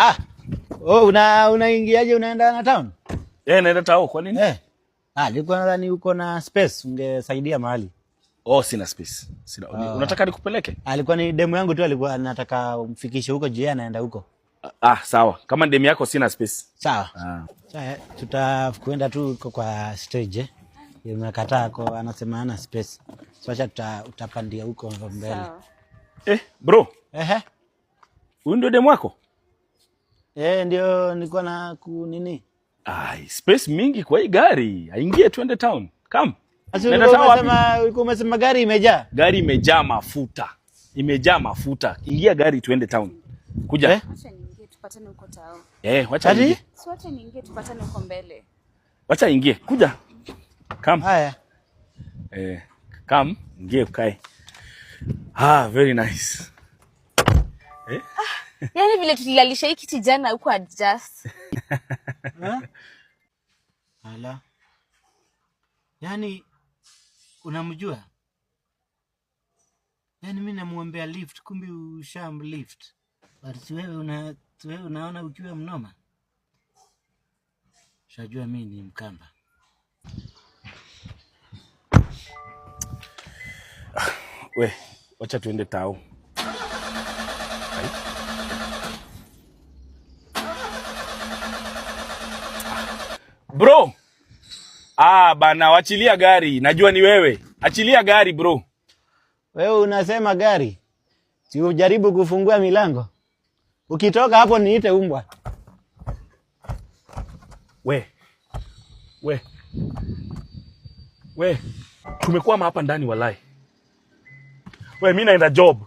Ah. Oh, unaingiaje, unaenda na town? Eh, naenda tao, kwa nini? Eh. Ah, nilikuwa nadhani uko na space ungesaidia mahali. Oh, sina space. Sina. Unataka nikupeleke? Alikuwa ni demu yangu tu, alikuwa anataka umfikishe huko juu yeye anaenda huko. Ah, sawa. Kama demu yako, sina space. Sawa. Ah. Sawa, tutakwenda tu huko kwa stage, eh. Imekataa kwa anasema hana space. So acha utapandia huko mbele. Sawa. Eh, bro, Ehe. huyu ndio demu wako? Eh, ndio nilikuwa na ku nini? Ai, space mingi kwa hii gari. Aingie tuende town. Come. Sasa Naenda ulikuwa town wapi? ulikuwa umesema gari imejaa. Gari imejaa mafuta. Imejaa mafuta. Ingia gari tuende town. Kuja. Eh? Wacha niingie tupatane huko tao. Eh, wacha Ati? ingie. Si wacha niingie tupatane huko mbele. Wacha ingie. Kuja. Come. Haya. Eh, come, ingie ukae. Ah, very nice. Eh? Yaani vile tulilalisha hii kiti jana huko adjust. Eh? Ala. Yaani unamjua? Yaani mimi namuombea lift, kumbe usham lift. But si wewe unaona ukiwa mnoma. Shajua mimi ni Mkamba. We, wacha tuende tao. Ai. Bro. Ah, bana, wachilia gari. Najua ni wewe. Achilia gari, bro. Wewe unasema gari. Si ujaribu kufungua milango. Ukitoka hapo niite umbwa. We. We. We. Tumekwama hapa ndani walai. We, mi naenda job.